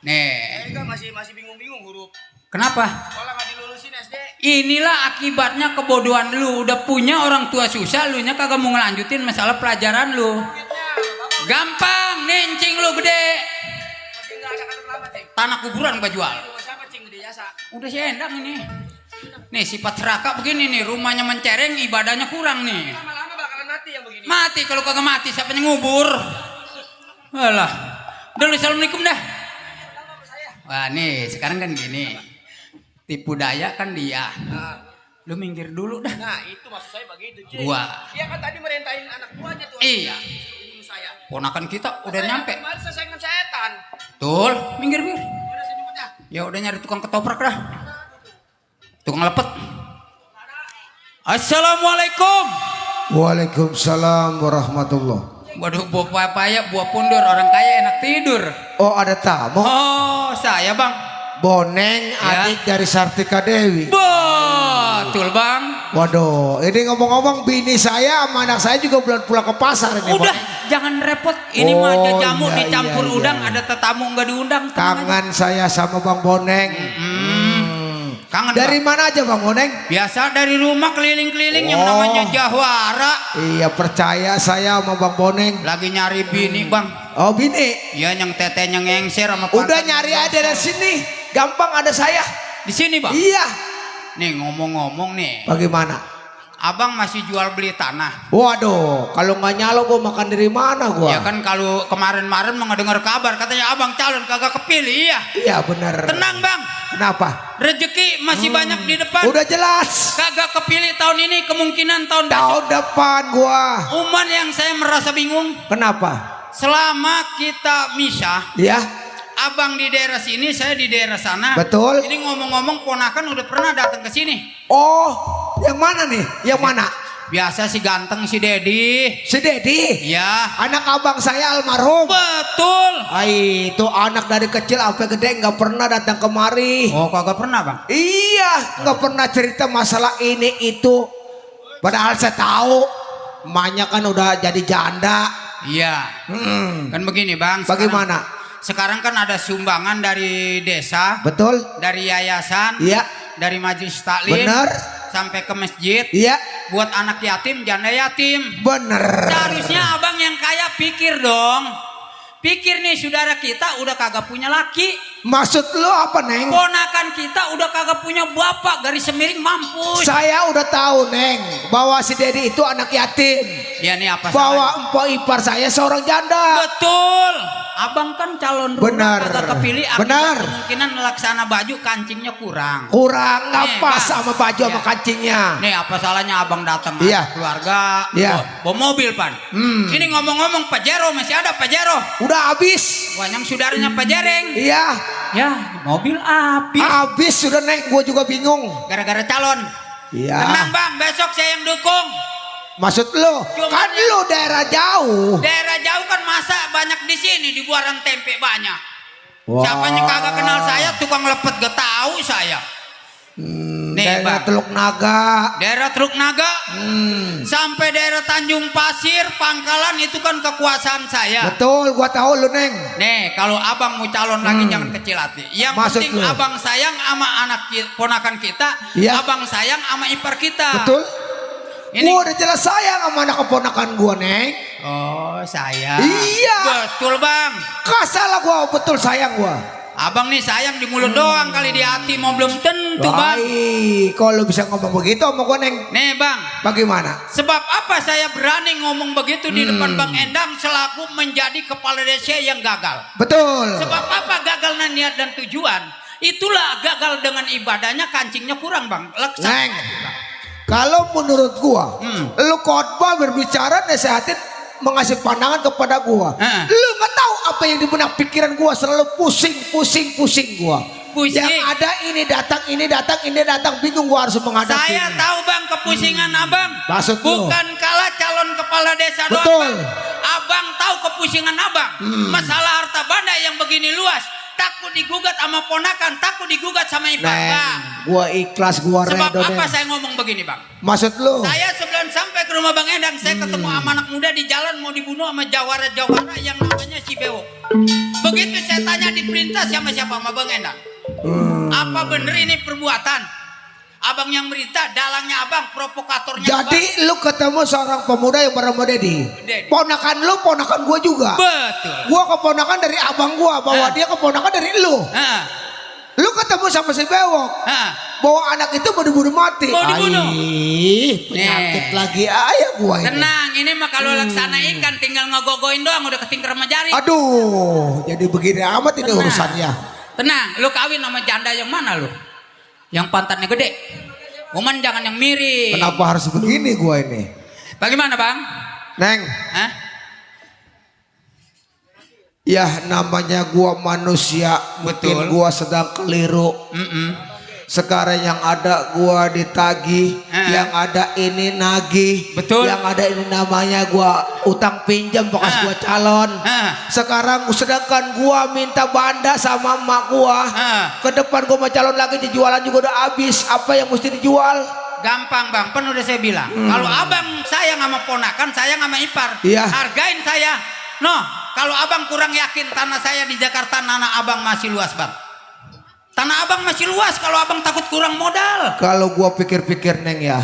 Nih. Enggak, masih bingung-bingung huruf. Kenapa? Sekolah nggak dilulusin SD. Inilah akibatnya kebodohan lu. Udah punya orang tua susah, lu nya kagak mau ngelanjutin masalah pelajaran lu. Gampang, nih Encing lu gede. Masih nggak ada kata lama, Cing. Tanah kuburan gua jual. Rumah siapa Cing gede jasa? Udah si Endang ini. Nih sifat serakah begini nih, rumahnya mencereng, ibadahnya kurang nih. Lama-lama bakalan mati yang begini. Mati kalau kagak mati siapa yang ngubur? Alah. Udah lu assalamualaikum dah. Wah nih sekarang kan gini. Tipu daya kan dia. Lu minggir dulu dah. Nah, itu maksud saya begitu, Cing. Gua. Dia kan tadi merintahin anak buahnya tuh. Iya. Bunuh saya. Ponakan kita udah Saya nyampe. Kemarin selesai dengan setan. Betul. Minggir. Udah saya jemputnya. Ya udah nyari tukang ketoprak dah. Tukang lepet. Assalamualaikum. Waalaikumsalam warahmatullah. Waduh, buah papaya, buah pundur, orang kaya enak tidur. Oh, ada tamu. Oh, saya bang. Boneng, Ya. adik dari Sartika Dewi. Betul bang. Waduh, ini ngomong-ngomong bini saya sama anak saya juga belum pulang ke pasar ini. Udah, Boneng. jangan repot. Ini Oh, mah aja jamu iya, dicampur iya, udang, iya. ada tetamu nggak diundang. tenang aja. Kangen saya sama Bang Boneng. Kangen Dari bang. mana aja Bang Boneng? Biasa dari rumah keliling-keliling yang Oh. namanya jahwara. Iya, percaya saya sama Bang Boneng. Lagi nyari bini bang. Oh, bini. Iya yang tetenya ngengser sama Udah pantat. nyari aja dari sini. Gampang ada saya. Di sini bang. Iya. Nih ngomong-ngomong nih. Bagaimana? Abang masih jual beli tanah. Waduh, kalau nggak nyalo gue makan dari mana gua? Ya kan kalau kemarin-marin mau dengar kabar katanya abang calon kagak kepilih. Iya. Iya bener. Tenang bang. Kenapa? Rezeki masih banyak di depan. Udah jelas. Kagak kepilih tahun ini, kemungkinan tahun besok. Tahun depan gua. Uman yang saya merasa bingung. Kenapa? Selama kita misah, Ya, abang di daerah sini, saya di daerah sana. betul. Ini ngomong-ngomong ponakan udah pernah datang ke sini. Oh, yang mana nih? Yang mana? Biasa si ganteng si Dedi. Si Dedi. Ya. Anak abang saya almarhum. Betul. Ay, itu anak dari kecil sampai gede nggak pernah datang kemari. Oh, kagak pernah bang. Iya, nggak pernah cerita masalah ini itu. Padahal saya tahu, emaknya kan udah jadi janda. Iya. Kan begini bang. Bagaimana? Sekarang kan ada sumbangan dari desa, Betul? dari yayasan, Iya. dari majelis taklim. Bener. sampai ke masjid Iya, buat anak yatim, janda yatim. bener. Seharusnya abang yang kaya pikir dong. Pikir nih saudara kita udah kagak punya laki. Maksud lu apa, Neng? Ponakan kita udah kagak punya bapak, garis semiring mampus. Saya udah tahu, Neng, bahwa si Dedi itu anak yatim. Ya nih apa Bahwa salahnya? empok ipar saya seorang janda. Betul. Abang kan calon Benar. lurah kagak kepilih akibat Benar. kemungkinan melaksana baju kancingnya kurang. Kurang nggak Nih, pas Bang. sama baju sama Iya. kancingnya. Nih apa salahnya abang datang Iya. ada keluarga, Iya. bawa mobil pan. Ini ngomong-ngomong Pajero masih ada Pajero. Udah habis. Wanyang saudaranya Pajereng. Iya, Ya mobil api. habis sudah, Neng. Gue juga bingung. Gara-gara calon. Iya. Tenang bang, besok saya yang dukung. Maksud lu, Cuma kan ya- lu daerah jauh. Daerah jauh kan masa banyak di sini di Buaran Tempe banyak. Wah. Siapanya kagak kenal saya, tukang lepet gak tahu saya. Nih Daerah bang, Teluk Naga. daerah Truk Naga sampai daerah Tanjung Pasir, Pangkalan itu kan kekuasaan saya. Betul, gua tahu lu, Neng. Nih kalau abang mau calon lagi jangan kecil hati. Yang Maksud penting lu? abang sayang sama anak ponakan kita, Iya. abang sayang sama ipar kita. Betul. Ini- Gua udah jelas sayang sama anak keponakan gua, Neng. Oh saya. Iya. Betul bang. Kasalah gua, betul sayang gua. Abang nih sayang di mulut doang, kali di hati mau belum tentu bang. Baik, kalau lu bisa ngomong begitu sama gua, Neng. Nih bang, Bagaimana? sebab apa saya berani ngomong begitu di depan Bang Endang selaku menjadi kepala desa yang gagal? Betul. Sebab apa gagalnya niat dan tujuan? Itulah gagal dengan ibadahnya, kancingnya kurang bang. Neng, kalau menurut gua, lu khotbah berbicara nasehatin mengasih pandangan kepada gua. Lu nggak tahu apa yang di benak pikiran gua, selalu pusing gua. Pusing. Yang ada ini datang, bingung gua harus menghadapi. Saya tahu bang kepusingan abang. Maksud lu? Bukan kalah calon kepala desa doang Betul. bang. Abang tahu kepusingan abang. Masalah harta benda yang begini luas. Takut digugat sama ponakan, takut digugat sama ipar Neng, bang. gua ikhlas, gua Sebab redo, apa Neng. saya ngomong begini bang? Maksud lu? Saya sebelum sampai ke rumah Bang Endang, saya ketemu sama anak muda di jalan mau dibunuh sama jawara-jawara yang namanya si Bewok. Begitu saya tanya diperintah sama siapa sama Bang Endang. Apa bener ini perbuatan? Abang yang berita, dalangnya abang, provokatornya Jadi lu ketemu seorang pemuda yang bernama Dedi. Dedi. Ponakan lu, ponakan gua juga. Betul. Gua keponakan dari abang gua, bahwa dia keponakan dari lu. Hah, Lu ketemu sama si Bewok, hah. bahwa anak itu mau dibunuh mati. Mau dibunuh. Penyakit Nih. lagi ayah gua ini. Tenang, ini mah kalau laksana ikan tinggal ngegogoin doang udah ketingker sama jari. Aduh, jadi begini amat ini Tenang. urusannya. Tenang, lu kawin sama janda yang mana lu? Yang pantatnya gede. Cuman jangan yang mirip. Kenapa harus begini gua ini? Bagaimana bang? Neng, Hah? ya namanya gua manusia, mungkin Betul. gua sedang keliru. Sekarang yang ada gua ditagih, yang ada ini nagih, Betul. yang ada ini namanya gua utang pinjam bekas gua calon. Sekarang sedangkan gua minta banda sama emak gua. Ke depan gua mau calon lagi, jualan juga udah habis. Apa yang mesti dijual? Gampang bang, kan udah saya bilang. Kalau abang sayang sama ponakan, sayang sama ipar, Iya. hargain saya. No, kalau abang kurang yakin tanah saya di Jakarta, tanah abang masih luas bang. Tanah abang masih luas kalau abang takut kurang modal. Kalau gua pikir-pikir Neng ya,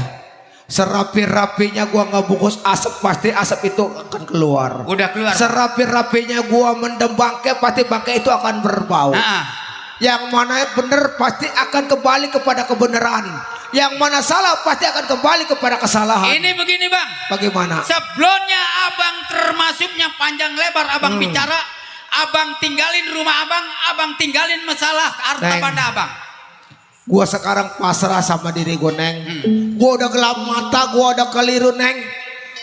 serapi-rapinya gua ngebungkus asap, pasti asap itu akan keluar. Udah keluar. Serapi-rapinya gua mendem bangkai, pasti bangkai itu akan berbau. Yang mana benar pasti akan kembali kepada kebenaran. Yang mana salah pasti akan kembali kepada kesalahan. Ini begini bang. Bagaimana? Sebelumnya abang termasuknya panjang lebar abang bicara, abang tinggalin rumah abang, abang tinggalin masalah harta Neng. benda abang. Gua sekarang pasrah sama diri gua Neng. Gua udah gelap mata, gua udah keliru Neng.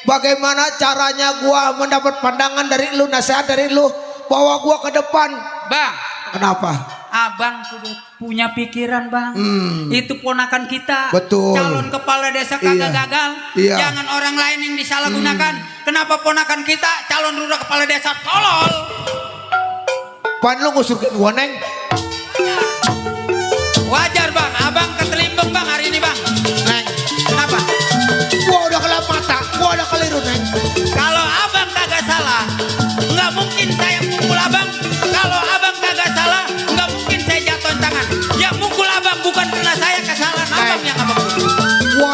Bagaimana caranya gua mendapat pandangan dari lu, nasihat dari lu, bawa gua ke depan. Bang, Kenapa? abang kudu punya pikiran bang. Itu ponakan kita. Betul. Calon kepala desa kagak Iya. gagal. Iya. Jangan orang lain yang disalahgunakan. Kenapa ponakan kita calon lurah kepala desa tolol? Pan lu ngusurin gua Neng. Wajar bang, abang ketelimbang bang hari ini bang. Neng, Kenapa? gua udah gelap mata, gua udah keliru Neng. Kalau abang kagak salah, nggak mungkin saya mukul abang. Kalau abang kagak salah, nggak mungkin saya jatuhin tangan. Yang mukul abang bukan karena saya kesalahan abang yang abang mukul. Gua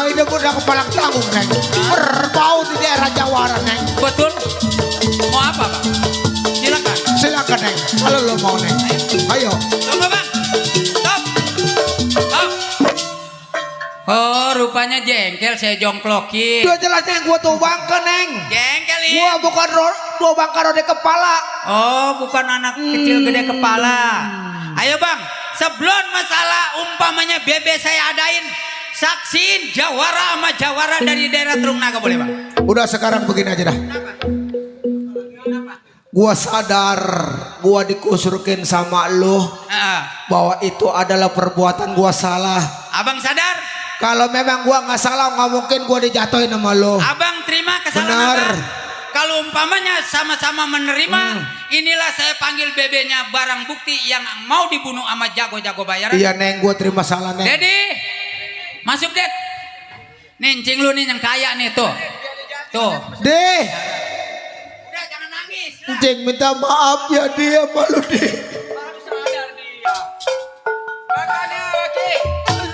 neng. Kalau lo mau neng. Ayo. Tunggu bang. Stop. Stop. Oh rupanya jengkel saya jongklokin. Udah jelasnya yang gua tuh bangke neng. Jengkel ini. Gua bukan dua bangka rode kepala. Oh bukan anak kecil gede kepala. Ayo bang. Sebelum masalah umpamanya bebe saya adain. Saksiin jawara sama jawara dari daerah Teluk Naga boleh bang? Udah sekarang begini aja dah. Gua sadar gua dikusurkin sama lo bahwa itu adalah perbuatan gua salah. Abang sadar? Kalau memang gua nggak salah nggak mungkin gua dijatuhin sama lo. Abang terima kesalahan Benar. abang. Kalau umpamanya sama-sama menerima, inilah saya panggil bebenya barang bukti yang mau dibunuh sama jago-jago bayaran. Iya neng, gua terima salah neng. Dedi, masuk Ded. Nih cing lu nih yang kaya nih tuh. Tuh. Deh, Udah jangan nangis. Cing minta maaf ya dia malu deh.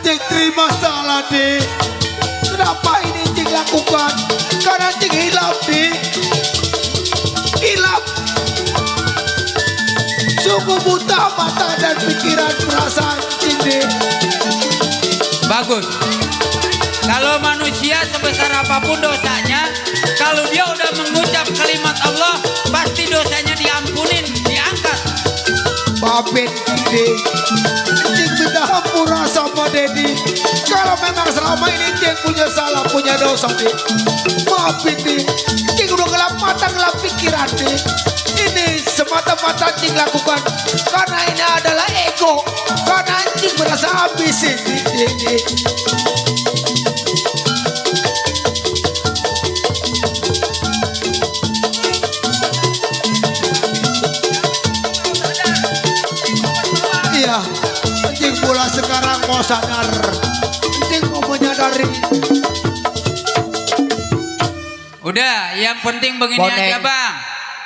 Cing terima salah deh. Kenapa ini Cing lakukan? Karena Cing hilap deh. Hilap. Sungguh buta mata dan pikiran perasaan Cing deh. Bagus. Kalau manusia sebesar apapun dosanya, kalau dia udah mengucap kalimat Allah, pasti dosanya diampunin, diangkat. Maafin Cing deh. Cing minta hampura sama Dedi. Kalau memang selama ini Cing punya salah, punya dosa deh. Maafin deh. Cing udah gelap mata, gelap pikiran deh. Ini semata-mata Cing lakukan karena ini adalah ego. Karena Cing merasa habis ini. Iya, Cing pula sekarang mau sadar. Cing mau menyadari. Udah, yang penting begini Boneng. aja bang.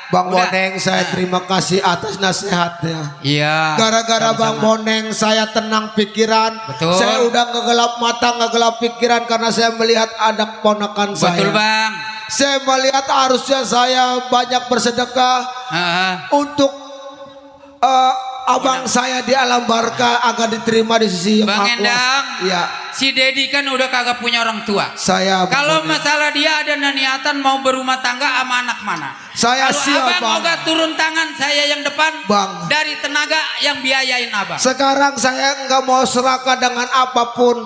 Bang Udah. Boneng, saya terima kasih atas nasihatnya. Iya. Gara-gara Bang Boneng saya tenang pikiran. Betul. Saya udah ngegelap mata, ngegelap pikiran karena saya melihat anak ponakan saya. Betul bang. Saya melihat harusnya saya banyak bersedekah untuk abang saya di alam barca agar diterima di sisi yang Bang Maha Kuasa. Endang. Iya. Si Dedi kan udah kagak punya orang tua. Saya Kalau Boneng. masalah dia ada niatan mau berumah tangga sama anak mana? Saya Kalau siap, abang Bang. moga turun tangan, saya yang depan. Bang. Dari tenaga yang biayain abang. Sekarang saya nggak mau serakah dengan apapun.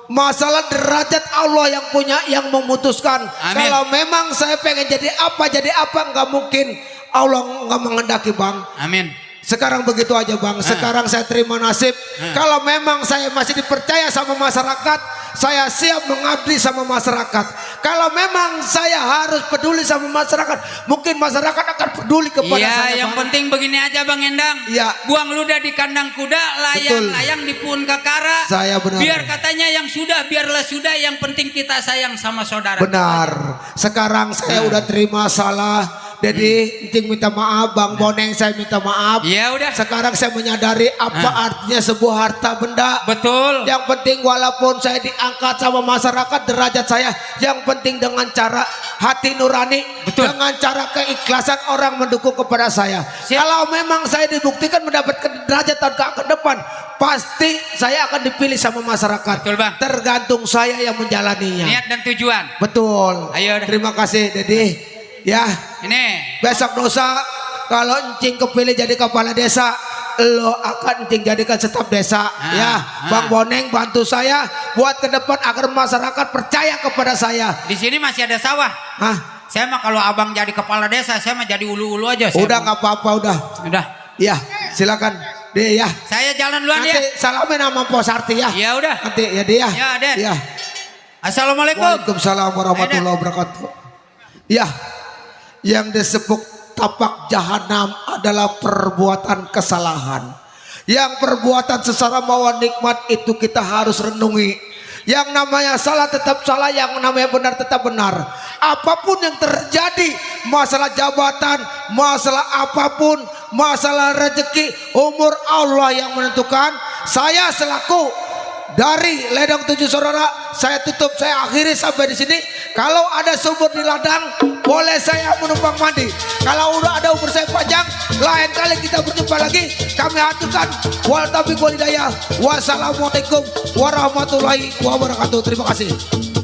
Masalah derajat Allah yang punya, yang memutuskan. Amin. Kalau memang saya pengen jadi apa nggak mungkin Allah nggak mengendaki bang. Amin. Sekarang begitu aja bang. Sekarang saya terima nasib. Kalau memang saya masih dipercaya sama masyarakat, saya siap mengabdi sama masyarakat. Kalau memang saya harus peduli sama masyarakat, mungkin masyarakat akan peduli kepada Iya, saya. yang Bang. penting begini aja Bang Endang. Iya. Buang ludah di kandang kuda, layang-layang di puun kakara. Saya benar. Biar katanya yang sudah, biarlah sudah. Yang penting kita sayang sama saudara. Benar. Sekarang saya udah terima salah. Jadi Cing minta maaf, Bang Boneng saya minta maaf. Iya udah. Sekarang saya menyadari apa artinya sebuah harta benda. Betul. Yang penting walaupun saya diangkat sama masyarakat, derajat saya yang penting dengan cara hati nurani. Betul. Dengan cara keikhlasan orang mendukung kepada saya. Kalau memang saya dibuktikan mendapatkan derajat tahun ke depan, pasti saya akan dipilih sama masyarakat. Betul, Bang. Tergantung saya yang menjalaninya. Niat dan tujuan. Betul. Ayo dah. Terima kasih Dedi. Ya, Ini. besok lusa kalau Encing kepilih jadi kepala desa, lo akan Encing jadikan staf desa. Ya, Bang Boneng bantu saya buat ke depan agar masyarakat percaya kepada saya. Di sini masih ada sawah. Hah? Saya mah kalau abang jadi kepala desa, saya mah jadi ulu-ulu aja. Udah nggak apa-apa udah. Udah. Ya, silakan. Deh ya. Saya jalan duluan Nanti ya. salamin sama Pos Arti ya. Ya udah. Nanti ya dia. Ya, Den. Ya. Assalamualaikum. Waalaikumsalam warahmatullahi wabarakatuh. Ya, yang disebut tapak jahanam adalah perbuatan kesalahan. Yang perbuatan secara mawar nikmat itu kita harus renungi. Yang namanya salah tetap salah, yang namanya benar tetap benar. Apapun yang terjadi, masalah jabatan, masalah apapun, masalah rezeki, umur Allah yang menentukan. Saya selaku dari Ledang 7 Saudara, saya tutup, saya akhiri sampai di sini. Kalau ada sumur di ladang, boleh saya menumpang mandi. Kalau udah ada umur saya panjang, lain kali kita berjumpa lagi. Kami haturkan wal taufiq wal hidayah. Wassalamualaikum warahmatullahi wabarakatuh. Terima kasih.